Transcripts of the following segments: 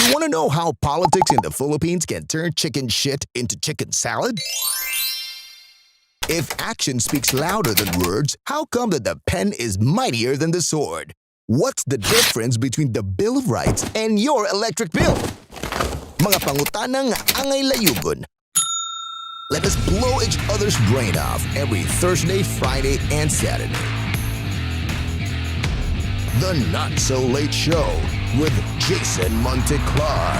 You want to know how politics in the Philippines can turn chicken shit into chicken salad? If action speaks louder than words, how come that the pen is mightier than the sword? What's the difference between the Bill of Rights and your electric bill? Mga pangutana nga angay layugon. Let us blow each other's brain off every Thursday, Friday, and Saturday. The Not So Late Show with Jason Monteclar.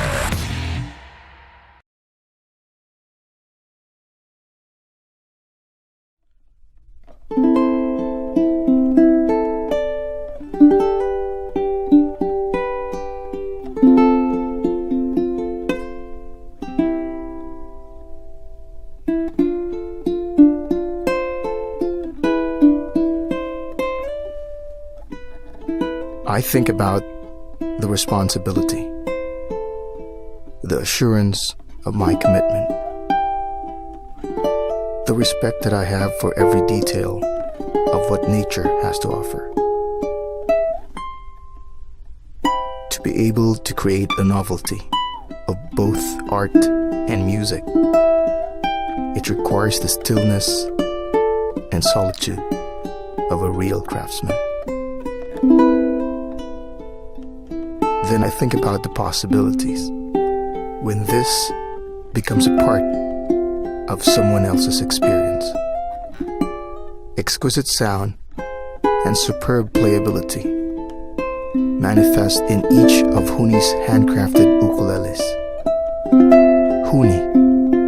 I think about the responsibility, the assurance of my commitment, the respect that I have for every detail of what nature has to offer. To be able to create a novelty of both art and music, it requires the stillness and solitude of a real craftsman. Then I think about the possibilities when this becomes a part of someone else's experience. Exquisite sound and superb playability manifest in each of Huni's handcrafted ukuleles. Huni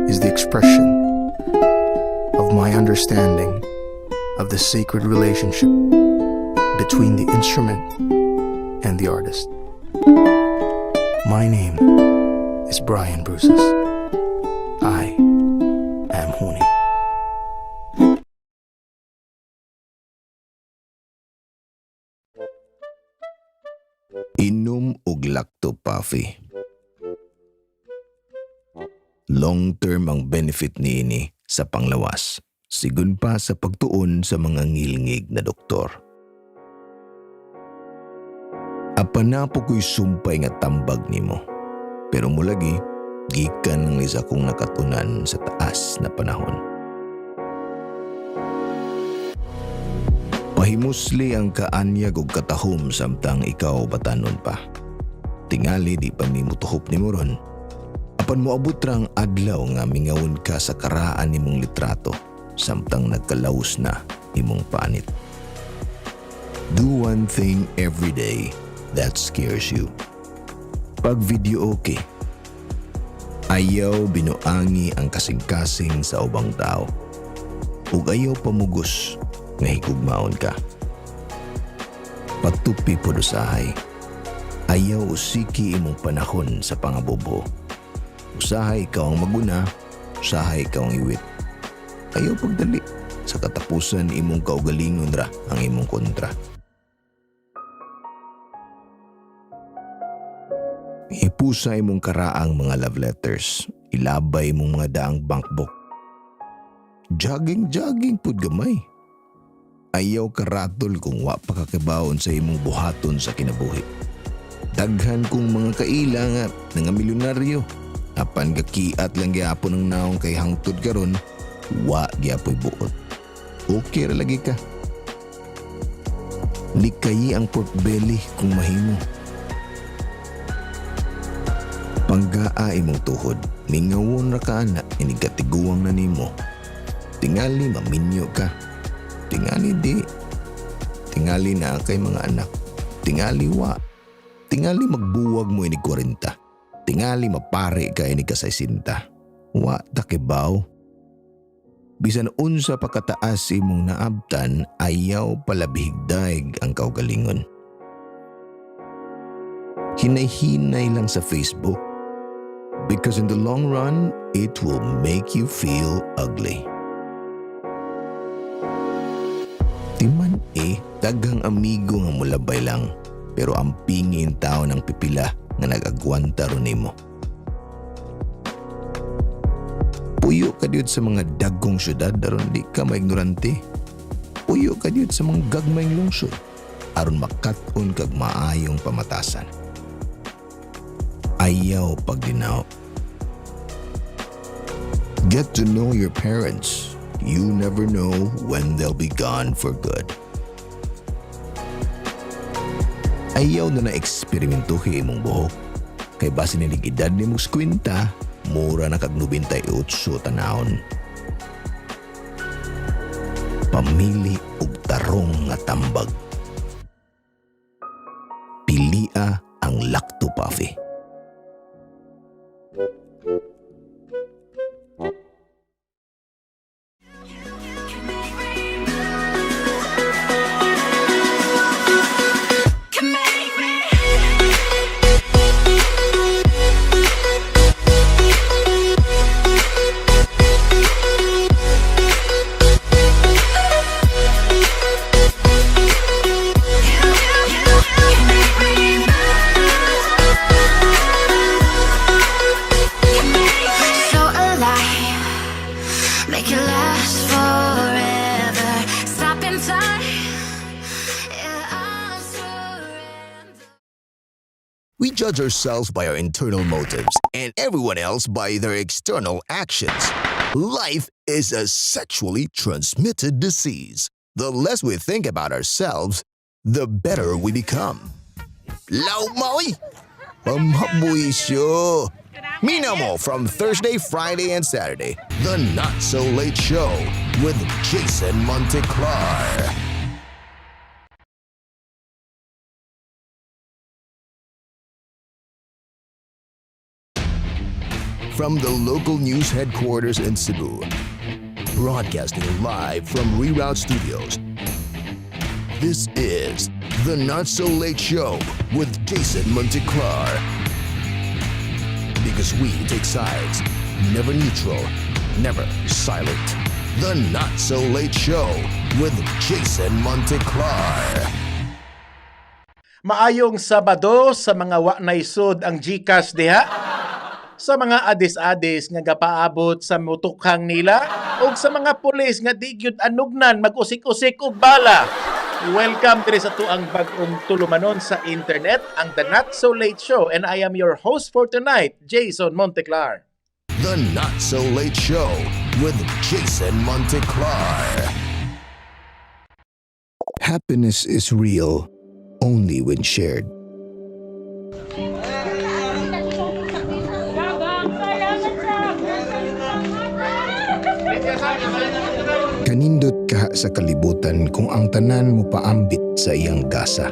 is the expression of my understanding of the sacred relationship between the instrument and the artist. My name is Brian Bruces. I am Huni. Inom og Lacto Puffy. Long term ang benefit niini sa panglawas, sigon pa sa pagtuon sa mga ngilngig na doktor. Apan naa po ko'y sumpay nga tambag nimo. Pero mulagi, gikan lang ni sa akong nakatunan sa taas na panahon. Pahimusli ang kaanyag og katahom samtang ikaw batanon pa. Tingali di pa mi mutuhop nimo ron. Apan moabot ra ang adlaw nga mingawon ka sa karaan nimong litrato samtang nagkalaos na imong panit. Do one thing every day that scares you. Pag video okay, ayaw binuangi ang kasing-kasing sa ubang tao. Ug ayaw pamugos nga higugmaon ka. Patupi pod usahay. Ayaw usiki imong panahon sa pangabobo. Usahay ikaw ang maguna, usahay ikaw ang iwit. Ayaw pagdali. Sa katapusan imong kaugalingon ra ang imong kontra. Hipusa imong karaang mga love letters. Ilabay imong mga daang bankbook. Jogging, jogging pud gamay. Ayaw karatol kung wa pa kakibawon sa imong buhaton sa kinabuhi. Daghan kong mga kaila nga nga milyonaryo. Apan gakiat lang gyapon ang naong kay hangtod karon, wa gyapoy buot. Okay ra lagi ka. Likayi ang pork belly kung mahimo. Panggaa imong tuhod, mingawon ra ka ana, inig katiguang na nimo. Tingali maminyo ka. Tingali di. Tingali na kay mga anak. Tingali wa. Tingali magbuwag mo inig 40. Tingali mapare ka inig kasaysinta. Wa ta kibaw. Bisan unsa pa kataas imong naabtan, ayaw palabihigdaig ang kaugalingon. Hinay-hinay lang sa Facebook. Because in the long run, it will make you feel ugly. Timan daghang amigo nga mulabay lang, pero ang pingin tao ng pipila nga nag-agwanta ron nimo. Puyo ka diud sa mga dagkong syudad aron di ka maignorante. Puyo ka diud sa mga gagmayng lungsod aron makat-on kag maayong pamatasan. Ayaw pagdinaw. Get to know your parents. You never know when they'll be gone for good. Ayaw na na eksperimentuhi imong buhok. Kay basin inig edad nimo 50, mura na kag 98 tanawon. Pamili og tarong nga tambag. Pilia ang Lacto Puffy. So alive, make it last forever. Stop in time, yeah, I'll surrender. We judge ourselves by our internal motives and everyone else by their external actions. Life is a sexually transmitted disease. The less we think about ourselves, the better we become. Law maoy! Pamhabuisyo! Minamo from Thursday, Friday, and Saturday. The Not So Late Show with Jason Monteclar. From the local news headquarters in Cebu, broadcasting live from Reroute Studios. This is the Not So Late Show with Jason Monteclar. Because we take sides, never neutral, never silent. The Not So Late Show with Jason Monteclar. Maayong Sabado sa mga wa naisod ang GCash diha. Sa mga adis-adis nga gapaabot sa mutukhang nila ug sa mga pulis nga di gyud anugnan mag-usik-usik og bala. Welcome diri sa tuang bag-ong tulumanon sa internet, ang The Not So Late Show, and I am your host for tonight, Jason Monteclar. The Not So Late Show with Jason Monteclar. Happiness is real only when shared. Kanindot ka sa kalibutan kung ang tanan mo paambit sa iyang gasa.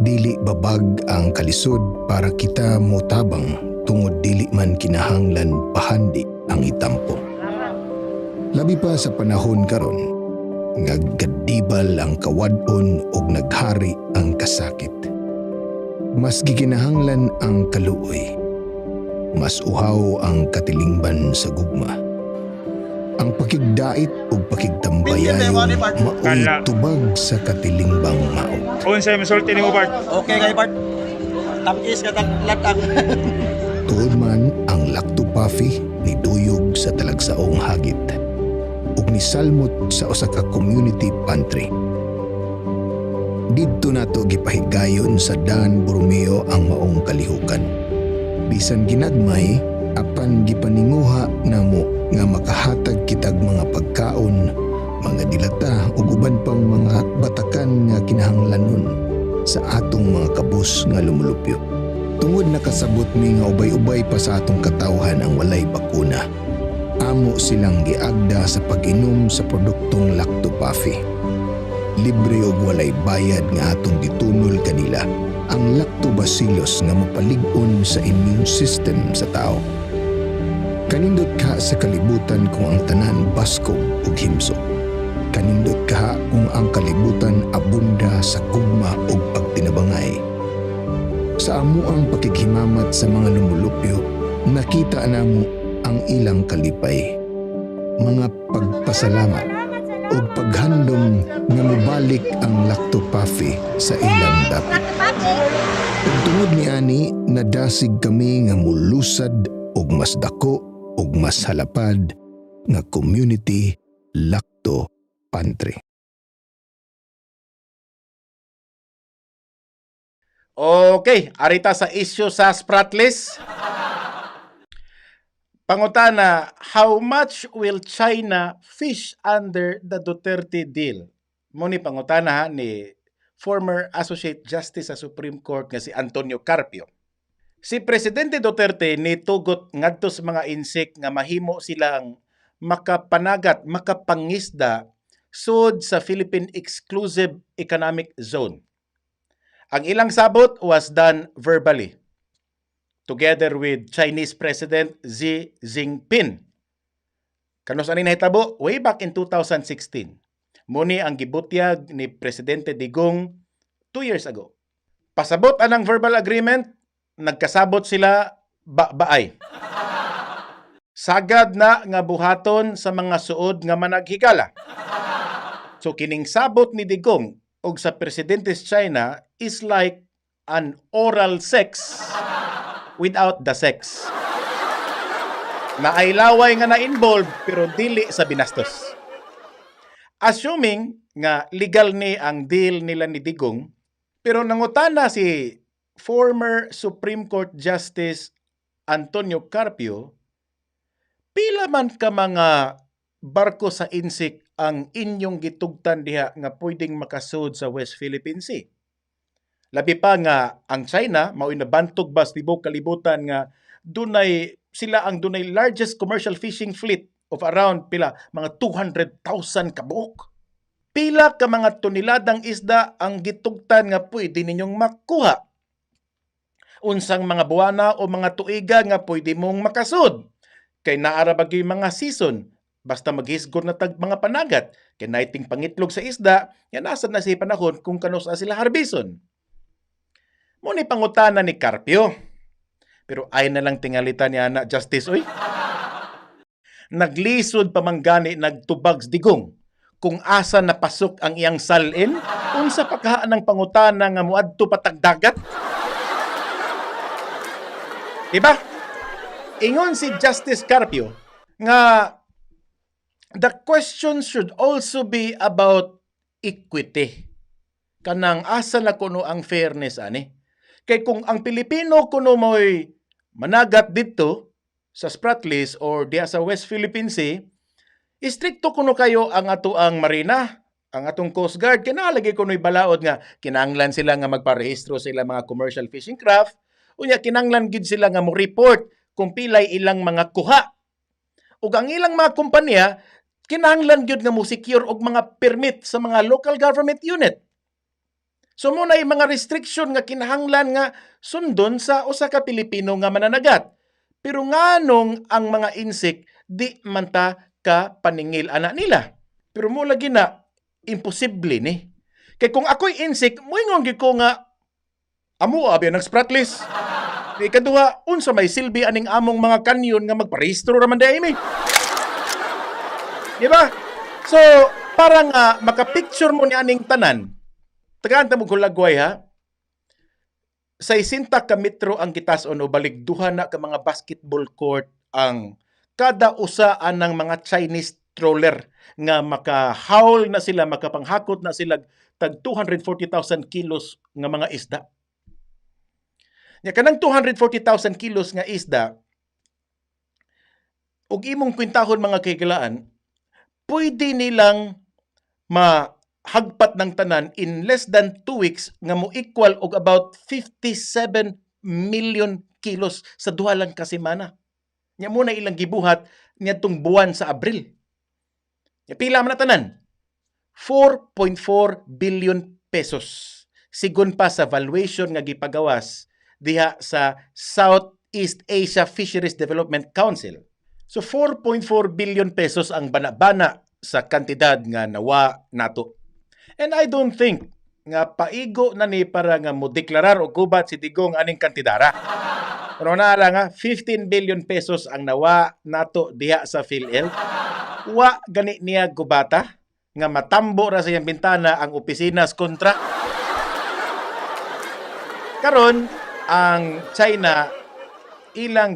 Dili babag ang kalisod para kita motabang tungod dili man kinahanglan pahandi ang itampo. Labi pa sa panahon karon nga gadibal ang kawadon ug naghari ang kasakit. Mas gikinahanglan ang kaluoy. Mas uhaw ang katilingban sa gugma. Ang pakigdait ug pakigtambayayon maoy Kala. tubag sa katilingbang maot. Unsay masulti nimo, Bart? Okay kay Bart. Tamis ka latang. Tuod man ang Lactopafi ni duyog sa talagsaong hagit ug nisalmot sa usa ka community pantry. Didto nato gipahigayon sa Dan Borromeo ang maong kalihukan. Bisan ginagmay, apan gipaninguha namo nga makahatag kitag mga pagkaon, mga dilata ug uban pang mga batakan nga kinahanglanon sa atong mga kabus nga lumulupyo. Tungod nakasabot mi nga ubay-ubay pa sa atong katawhan ang walay bakuna. Amo silang giagda sa pag-inom sa produktong Lactopafi. Libre og walay bayad nga atong gitunol kanila ang lactobacillus nga mopalig-on sa immune system sa tao. Kanindot ka sa kalibutan kung ang tanan baskog ug himsog. Kanindot ka kung ang kalibutan abunda sa gugma ug pagtinabangay. Sa amuang pakighimamat sa mga lumulupyo, nakita namo ang ilang kalipay. Mga pagpasalamat ug paghandom nga mobalik ang Lactopafi sa ilang dapit. Ug tungod niani, nadasig kami nga mulusad og mas dako ug mas halapad nga community Lacto Pantry. Okay, arita sa issue sa Spratlys. Pangutana, how much will China fish under the Duterte deal? Mao ni pangutana ha ni former Associate Justice sa Supreme Court nga si Antonio Carpio. Si Presidente Duterte nitugot ngadto sa mga Insik nga mahimo silang makapanagat, makapangisda sud sa Philippine Exclusive Economic Zone. Ang ilang sabot was done verbally together with Chinese President Xi Jinping. Kanus-a ni nahitabo? Way back in 2016. Mao ni ang gibutyag ni Presidente Digong 2 years ago. Pasabot anang verbal agreement, nagkasabot sila ba-baay. Sagad na nga buhaton sa mga suod nga managhigala. So kining sabot ni Digong og sa presidente sa China is like an oral sex without the sex. Naay laway nga na-involved pero dili sa binastos. Assuming nga legal ni ang deal nila ni Digong, pero nangutana si former Supreme Court Justice Antonio Carpio, pila man ka mga barko sa Insik ang inyong gitugtan diha nga pwedeng makasud sa West Philippine Sea? Labi pa nga ang China mao'y nabantog ba sa tibuok kalibutan nga dunay sila ang dunay largest commercial fishing fleet of around pila, mga 200,000 kabuok. Pila ka mga toneladang isda ang gitugtan nga pwede ninyong makuha? Unsang mga buwana o mga tuiga nga pwede mong makasud? Kay naa ra ba gyud mga season? Basta maghisgot na tag mga panagat. Kay naay tingpangitlog sa isda, nga nasa na siya panahon kung kanus-a sila harbison. Mao ni pangutana ni Carpio. Pero ay na lang tingalita niya na Justice, oy. Naglisod pa man gani nagtubag si Digong kung asa napasok ang iyang salin, unsa pa kaha ng pangutana nga muadto pa tag dagat? Diba? Ingon si Justice Carpio nga the question should also be about equity. Kanang asa na kuno ang fairness ani? Kay kung ang Pilipino kuno mo'y managat dito sa Spratlys or diha sa West Philippine Sea, istrikto kuno kayo ang ato ang marina, ang atong Coast Guard, kinalagi kuno'y balaod nga kinanglan sila nga magparehistro sila mga commercial fishing craft, unya kinanglan gid sila nga mo report kung pilay ilang mga kuha. Ug ang ilang mga kumpanya kinahanglan gyud nga mo secure og mga permit sa mga local government unit. So mao na mga restriction nga kinahanglan nga sundon sa usa ka Pilipino nga mananagat. Pero nganong ang mga Insik di man ta ka paningil ana nila? Pero mo lagi na imposible ni. Kay kung ako'y Insik, moingon gyud ko nga amo abi nang Spratlys. Ikaduha, unsa may silbi aning among mga kanyon nga magparehistro ra man diay mi? Di ba? So, para nga makapicture mo ni aning tanan, tagaan ta mo hulagway ha. 60 ka metro ang gitas-on o balig duha na ka mga basketball court ang kada usa anang mga Chinese trawler nga makahaul na sila, makapanghakot na sila tag 240,000 kilos nga mga isda. Nya kanang 240,000 kilos nga isda ug imong kwentahon, mga kahigalaan, pwede nilang mahagpat ng tanan in less than 2 weeks nga mo equal og about 57 million kilos sa duha lang ka semana. Nya mao na ilang gibuhat niadtong buwan sa Abril. Nya pila man na tanan? 4.4 billion pesos. Sigon pa sa valuation nga gipagawas diha sa Southeast Asia Fisheries Development Council. So 4.4 billion pesos ang bana-bana sa kantidad nga nawa nato. And I don't think nga paigo na ni para nga mo deklarar og gubat si Digong aning kantidara. Pero naa nga 15 billion pesos ang nawa nato diha sa PhilHealth. Wa gani niya gubata nga matambo ra sa iyang bintana ang opisinas kontra. Karon ang China ilang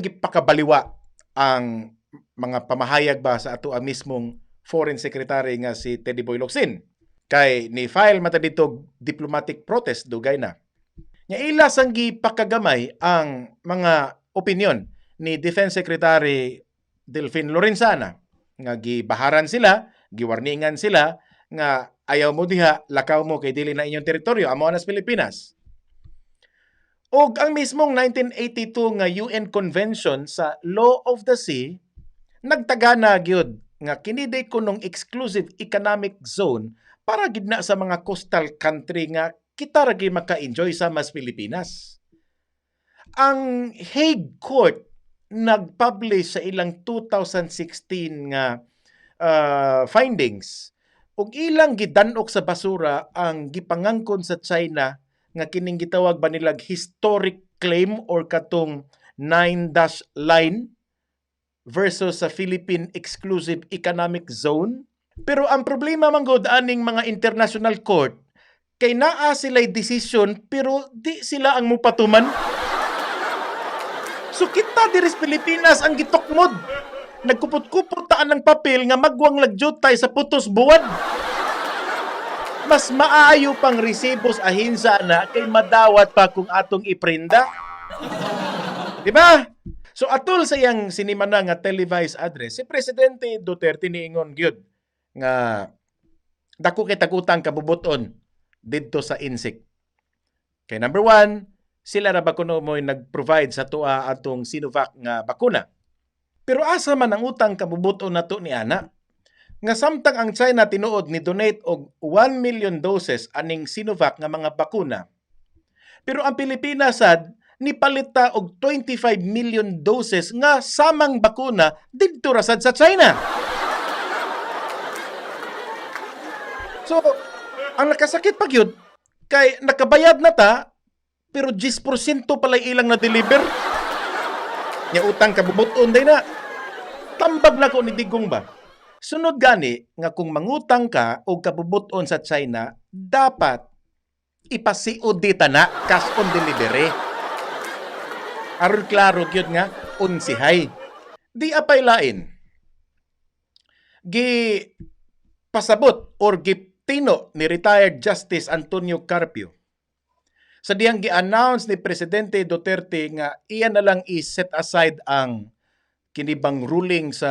gipakabaliwa ang mga pamahayag ba sa ato ang mismong foreign secretary nga si Teddy Boy Locsin. Kay ni file mata dito diplomatic protest dugay na. Nya ila sang gipakagamay ang mga opinion ni Defense Secretary Delfin Lorenzana nga gibaharan sila, giwarningan sila nga ayaw mo diha, lakaw mo kay dili na inyong teritoryo, amo na sa Pilipinas. Og ang mismong 1982 nga UN Convention sa Law of the Sea nagtagana gyud nga kini day kunong exclusive economic zone para gid na sa mga coastal country nga kita ra gyud maka-enjoy sa mas Pilipinas. Ang Hague Court nag-publish sa ilang 2016 nga findings ug ilang gidan-ok sa basura ang gipangangkon sa China nga kining gitawag ba nilag historic claim or katong 9 dash line versus sa Philippine Exclusive Economic Zone. Pero ang problema man gud aning mga international court kay naa sila'y decision pero di sila ang mupatuman. So kita diri sa Pilipinas ang gitukmod. Nagkupot-kupot taan ng papel nga magwang lagjutay sa putos buwan. Mas maayo pang resibos ahinsa na kay madawat pa kung atong iprinda. Di ba? So atol sa iyang sinimana nga televised address, si Presidente Duterte niingon gyud nga dako kay tagutang kabubuton didto sa INSEC. Kay number one, sila ra ba kuno mo'y nag-provide sa tuwa atong Sinovac nga bakuna. Pero asa man ang utang kabubuton nato ni ana? Nga samtang ang China tinuod ni donate og 1 million doses aning Sinovac nga mga bakuna. Pero ang Pilipinas sad nipalit ta og 25 million doses nga samang bakuna didto ra sad sa China. So, ang nakasakit pa gyud kay nakabayad na ta pero 10% pala ilang na-deliver. Nya utang kabubuton day na. Tambag na ko ni Digong ba? Sunod gani nga kung mangutang ka og kabubuton sa China, dapat ipa-COD ta na, cash on delivery. Aron klaro gyud nga unsihay. Di apay lain. Gi pasabot or gitino ni retired Justice Antonio Carpio sa diyang gi-announce ni Presidente Duterte nga iya na lang i-set aside ang kinibang ruling sa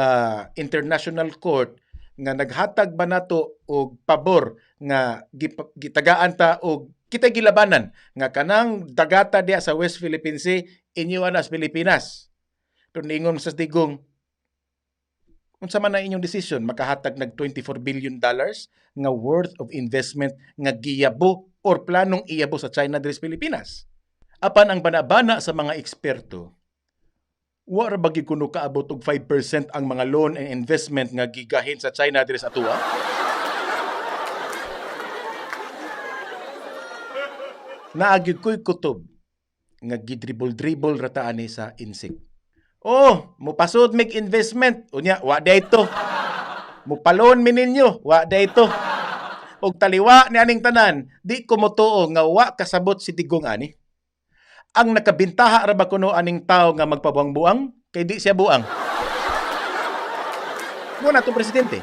International Court nga naghatag ba nato og pabor nga gitagaan ta og kita gilabanan nga kanang dagata diya sa West Philippine Sea inyo na sa Pilipinas. Pero niingon sa Digong, unsa man na inyong decision makahatag nag $24 billion nga worth of investment nga giyabo or planong iyabo sa China diri sa Pilipinas. Apan ang banabana sa mga eksperto, wa ra ba gyud kuno kaabot og 5% ang mga loan and investment nga gigahin sa China diri sa atua? Naa gyud ko'y kutob nga gidribble-dribble ra ta ani sa INSEC. Oh, mupasod mig investment. Unya, wa dayto. Mupalon mi ninyo, wa dayto. Og taliwa ni aning tanan, di ko motuo nga wa kasabot si Digong ani. Ang nakabintaha ra ba kuno aning tao nga magpabuang-buang kay di siya buang. Mo na itong presidente.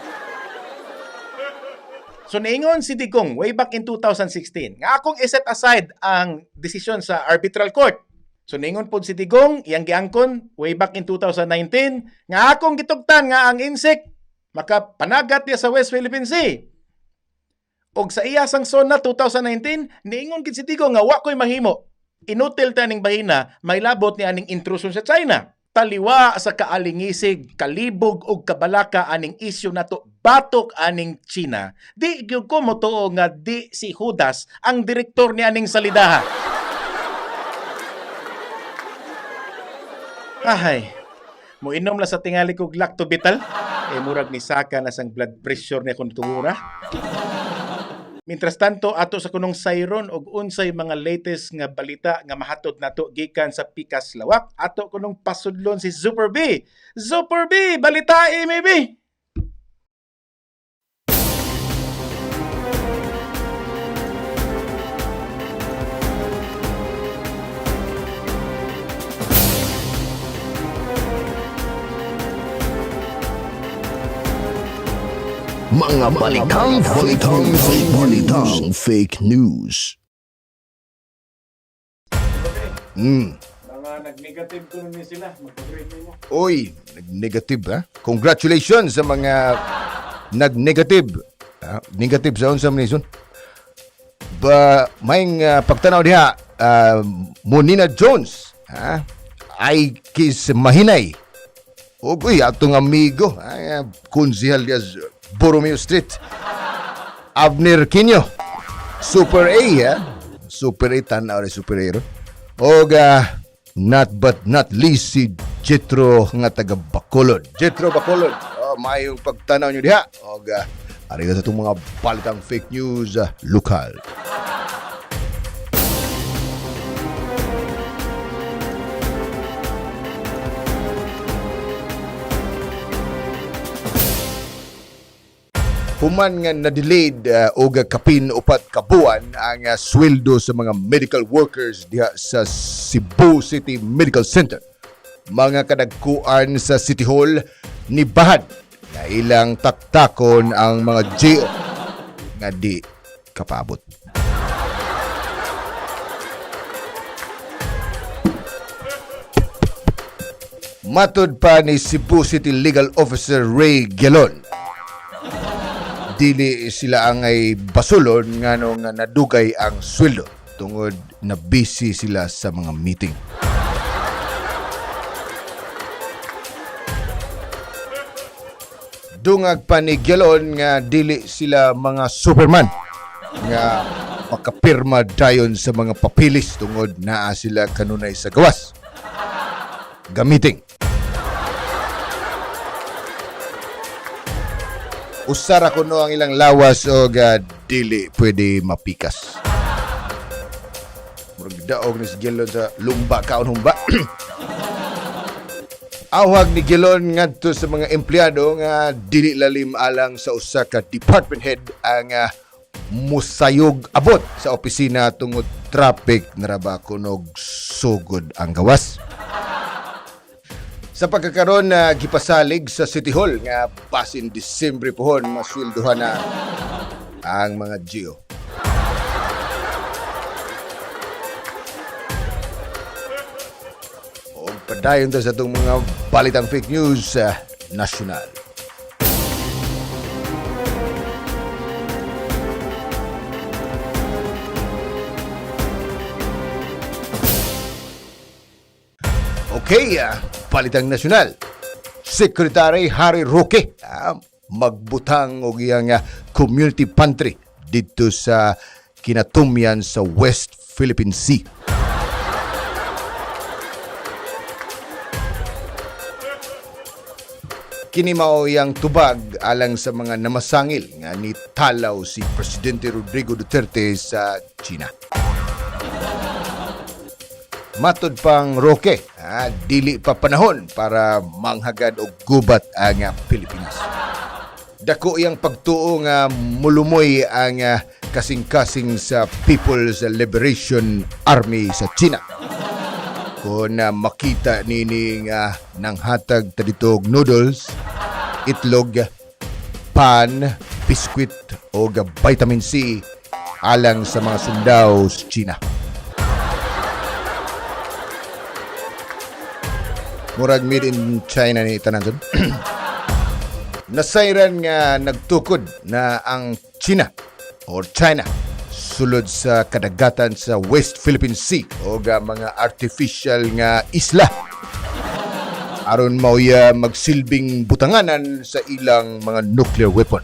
So niingon si Digong way back in 2016 nga akong i-set aside ang desisyon sa arbitral court. So niingon pod si Digong iyang giangkon way back in 2019 nga akong gitugtan nga ang INSEC makapanagat niya sa West Philippine Sea. Og sa iya sang SONA 2019 niingon gid si Digong nga wa ko'y mahimo. Inutil ta ning bahina, may labot ni aning intrusion sa China. Taliwa sa kaalingisig, kalibog og kabalaka aning isyu nato batok aning China. Di gyud ko motuo nga di si Judas ang direktor ni aning salidaha. Ahay, moinom la sa tingali kog Lactovital. Eh murag ni saka na sang blood pressure niya kung tungura. Mientras tanto, ato sa kunong sayron og unsay mga latest nga balita nga mahatod nato gikan sa Pikas Lawak, ato kunong pasudlon si Super B. Super B, balita maybe. Mga balitang fake news. Balitang fake news. Mga nag-negative ko ni sila, mag-grade mo. Uy, nag-negative ha? Congratulations sa mga nag-negative. Ah, negative sa unsa man ni, son? Ba may pagtanaw diha, Monina Jones, ha? Ay kis Mahinay. Og uy, atong amigo, ay, konsehal diha sa Borromeo Street. Abner Quino. Super A, ha? Super A, tanaw rin Super A, ro. Og not but not least si Jetro nga taga Bacolod. Jetro Bacolod, oh, mayong pagtanaw nyo diha. Og ari ka sa itong mga balitang fake news lokal. Human nga na-delayed og kapin 4 ka buwan ang sweldo sa mga medical workers diha sa Cebu City Medical Center. Mga kadagkuan sa City Hall ni bahad na ilang taktakon ang mga GO nga di kapaabot. Matod pa ni Cebu City Legal Officer Ray Gelon, dili sila ang ay basulon ngano nga nadugay ang sweldo tungod na busy sila sa mga meeting. Dungag pa ni Gelon nga dili sila mga Superman nga makapirma dayon sa mga papilis tungod naa sila kanunay sa gawas. Gamiting. Usara kuno ang ilang lawas og dili pwede mapikas. Murag daog ni si Gilon sa lumba kaon humba. Awag ni Gilon ngadto sa mga empleyado nga dili lalim alang sa usa ka department head ang musayog abot sa opisina tungod traffic na ra ba kunog sugod ang gawas. Sa pagkakaroon na gipasalig sa City Hall nga basin Disyembre pohon masweldohan na ang mga GO. Og padayon ta sa itong mga balitang fake news sa nasyonal. Okay, balitang nasyonal. Secretary Harry Roque magbutang og iyang community pantry dito sa Kinatumyan sa West Philippine Sea. Kini mao iyang tubag alang sa mga namasangil nga nitalaw si Presidente Rodrigo Duterte sa China. Matod pang Roque, dili pa panahon para manghagad og gubat ang Pilipinas. Dako iyang pagtuo nga mulumoy ang kasing-kasing sa People's Liberation Army sa China. Kung makita nini nga nanghatag ta dito og noodles, itlog, pan, biskwit o vitamin C alang sa mga sundao sa China. Murag made in China ni tanan dun. Nasayran nga nagtukod na ang China or China sulod sa kadagatan sa West Philippine Sea o ga mga artificial nga isla aron maoya magsilbing butanganan sa ilang mga nuclear weapon.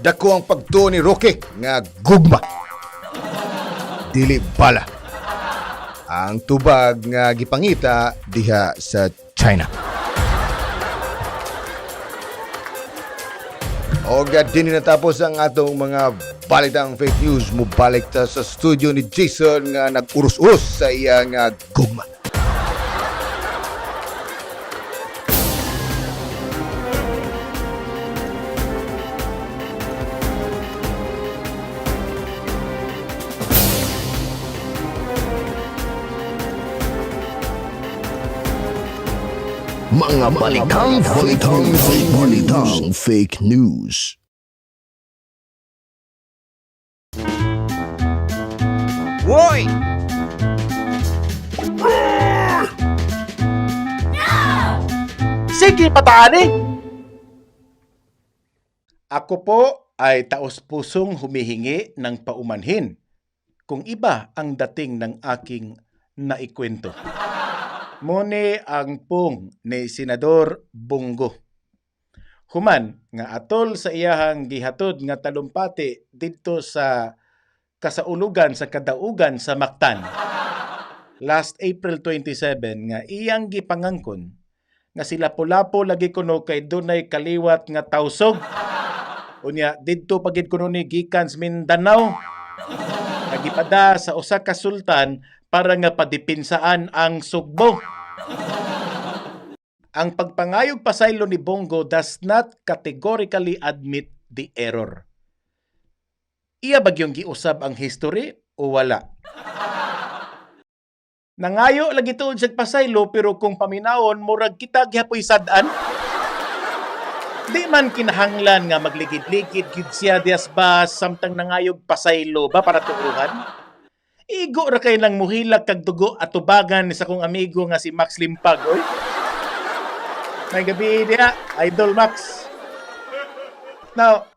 Dako ang pagtuo ni Roque nga gugma dili bala ang tubag nga gipangita diha sa China. Og dinhi natapos ang atong mga balitang fake news. Mubalik ta sa studio ni Jason nga nag-uros-uros sa iyang gugma. Mga balitang fake news. Balitang fake news. Woy! Sige, pataan eh! Ako po ay taos-pusong humihingi ng paumanhin kung iba ang dating ng aking naikwento. Muni ang pung ni Senador Bongo. Human nga atol sa iyahang gihatod nga talumpati didto sa kasaulugan sa kadaugan sa Mactan. Last April 27 nga iyang gipangangkon nga sila Lapu-Lapu lagi kuno kay dunay kaliwat nga tawsog. Unya didto pagid kuno ni gikan sa Mindanao. Nagipada sa usa ka sultan para nga padipinsaan ang Sugbo. Ang pagpangayog pasaylo ni Bongo does not categorically admit the error. Iya bagyong giusab ang history o wala? Nangayo lagi tuod siya pasaylo, pero kung paminawon, murag kita gihapoy sad-an. Di man kinahanglan nga magligid-ligid gid siya dias ba samtang nangayog pasaylo ba para tuuhan. Igo ra kay nang muhilak kag dugo at tubagan ni sa kong amigo nga si Max Limpag, oy. May gabi diha, Idol Max. Now,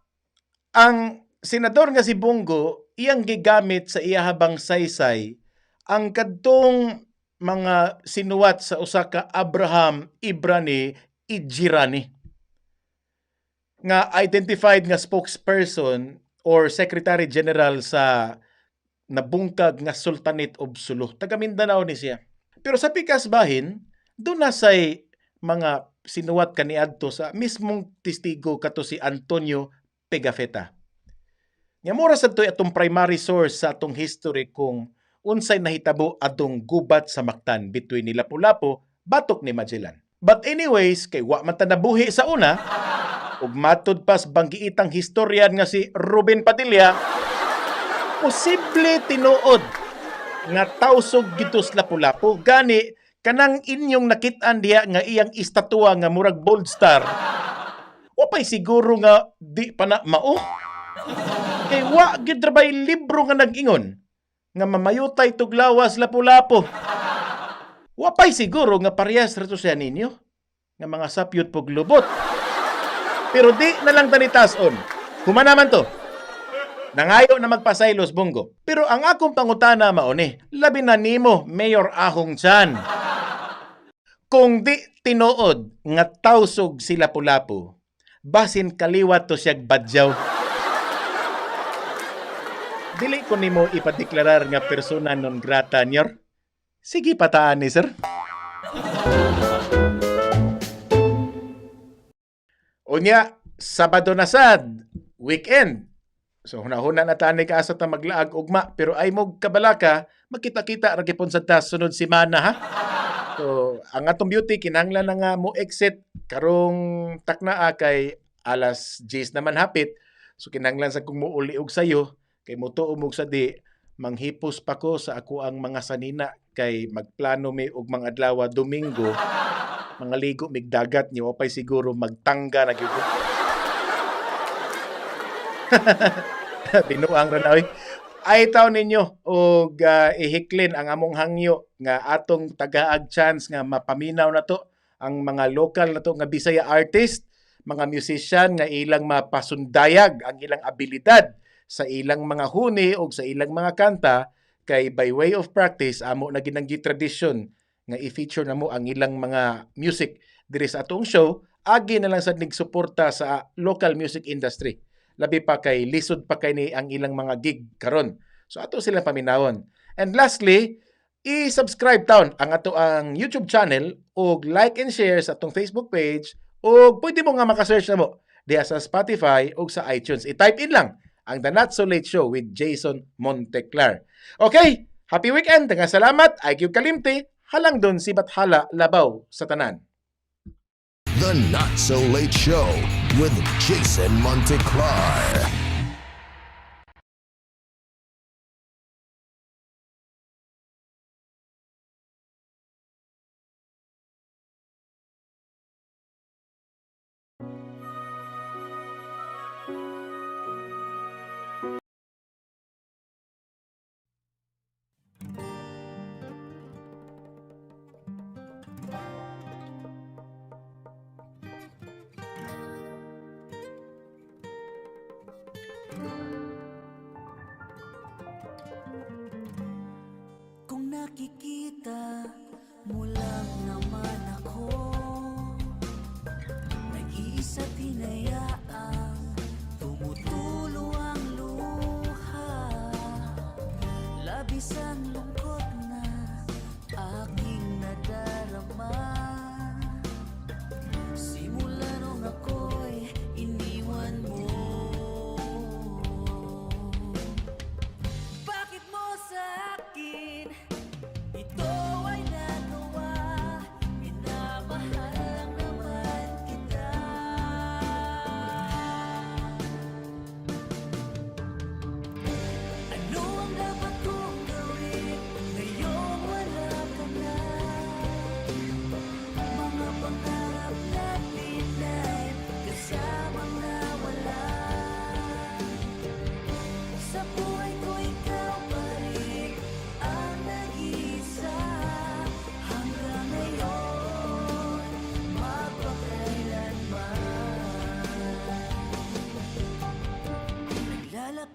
ang senador nga si Bongo, iyang gigamit sa iyahabang saysay ang kadtong mga sinuwat sa usa ka Abraham Ibrani Ijirani nga identified nga spokesperson or Secretary General sa nabungkag nga Sultanate of Sulu. Taga Mindanao ni siya. Pero sa pikas bahin, doon na say mga sinuwat kaniadto sa mismong testigo kato si Antonio Pigafetta. Nga mura sad to'y atong primary source sa atong history kung unsay nahitabo atong gubat sa Mactan between ni Lapu-Lapu batok ni Magellan. But anyways, kay wa man ta nabuhi sa una, ug matud pas banggiitang historian nga si Ruben Padilla, posible tinuod nga tawsog gito sa Lapu-Lapu. Gani, kanang inyong nakit-an diha nga iyang istatua nga murag bold star, wapay siguro nga di pa na mao. Kay wa gid ra bay libro nga nag-ingon nga mamayutay tuglawas Lapu-Lapu. Wapay siguro nga parehas ra to siya ninyo nga mga sapyot puglubot. Pero di na lang tanitason. Humana man to. Nangayo na magpasaylos, Bongo. Pero ang akong pangutana mao ni, labi na nimo, Mayor Ahong Chan. Kung di tinuod nga tawsog si Lapu-Lapu, basin kaliwat to siyag Badyaw. Dili ko nimo ipadeklarar nga persona non grata, nyor. Sige pataan ni sir. Unya, Sabado na sad, weekend. So hunahuna na tani ka asa ta maglaag ugma, pero ay mo kabalaka, magkita-kita ra gyapon sa ta sunod semana ha. So ang atong beauty kinahanglan na nga mo exit karong taknaa kay alas 10 naman hapit. So kinahanglan sa kung muuli og sayo kay motuo mo sa di manghipos pa ko sa ako ang mga sanina kay magplano mi og mga adlaw Domingo mga ligo mig dagat niyo pay siguro magtangga na gyud. Binuang ra na oy. Ay taon ninyo og ihiklin ang among hangyo nga atong tagaag chance nga mapaminaw na to ang mga local na to nga Bisaya artist, mga musician nga ilang mapasundayag ang ilang abilidad sa ilang mga huni og sa ilang mga kanta kay by way of practice amo na ginang tradisyon nga i-feature na mo ang ilang mga music diri sa atong show, agi na lang sad nigsuporta sa local music industry, labi pa kay lisod pa kay ni ang ilang mga gig karon. So ato silang paminawon. And lastly, i-subscribe taon ang ato ang YouTube channel ug like and share sa atong Facebook page ug pwede mo nga maka-search na mo diha sa Spotify ug sa iTunes. I-type in lang ang The Not So Late Show with Jason Monteclar. Okay, happy weekend. Daghang salamat. IQ Kalimti. Halang doon si Bathala Labaw sa tanan. The Not So Late Show with Jason Monteclar.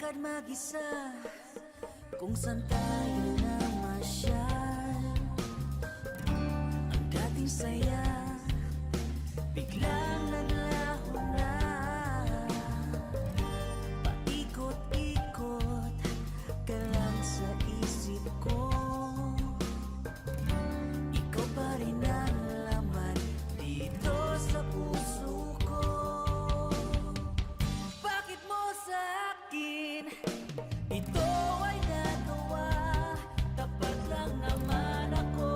Maglakad mag-isa kung saan tayo namasyal. Ang dating saya, biglang naglaho na. Paikot-ikot ka lang sa isip ko. Ikaw pa rin ang laman dito sa puso ko. Bakit mo sa akin ito ay nagawa? Tapat lang naman ako.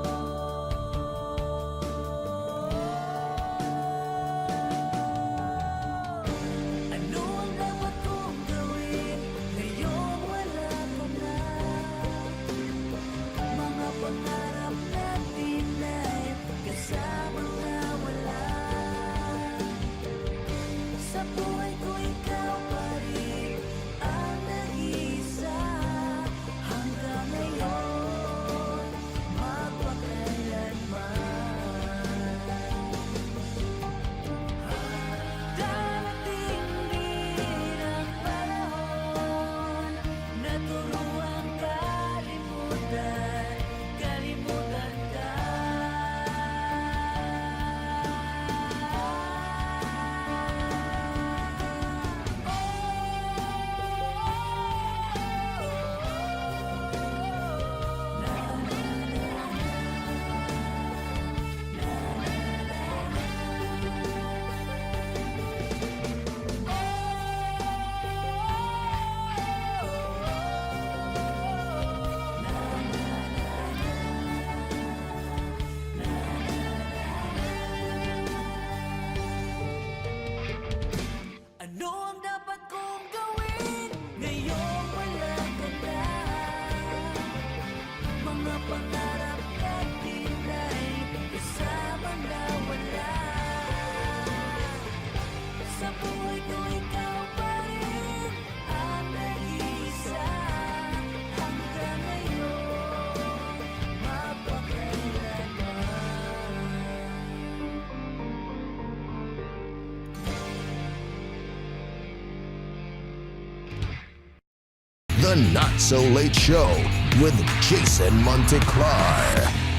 Ano ang dapat kong gawin ngayong wala ka na? Mga pangarap natin ay kasamang nawala. Sa buhay ko, ikaw pa rin ang nag-iisa. Hanggang ngayon, magpakailanman. Darating din ang panahon na turuang kalimutan, kalimutan ka. Ano ang dapat kong gawin ngayong wala ka na? Mga pangarap natin ay kasama nawala. Sa buhay ko, ikaw pa rin ang nag-iisa. Hanggang ngayon, magpakailanman. The Not So Late Show with Jason Monteclar.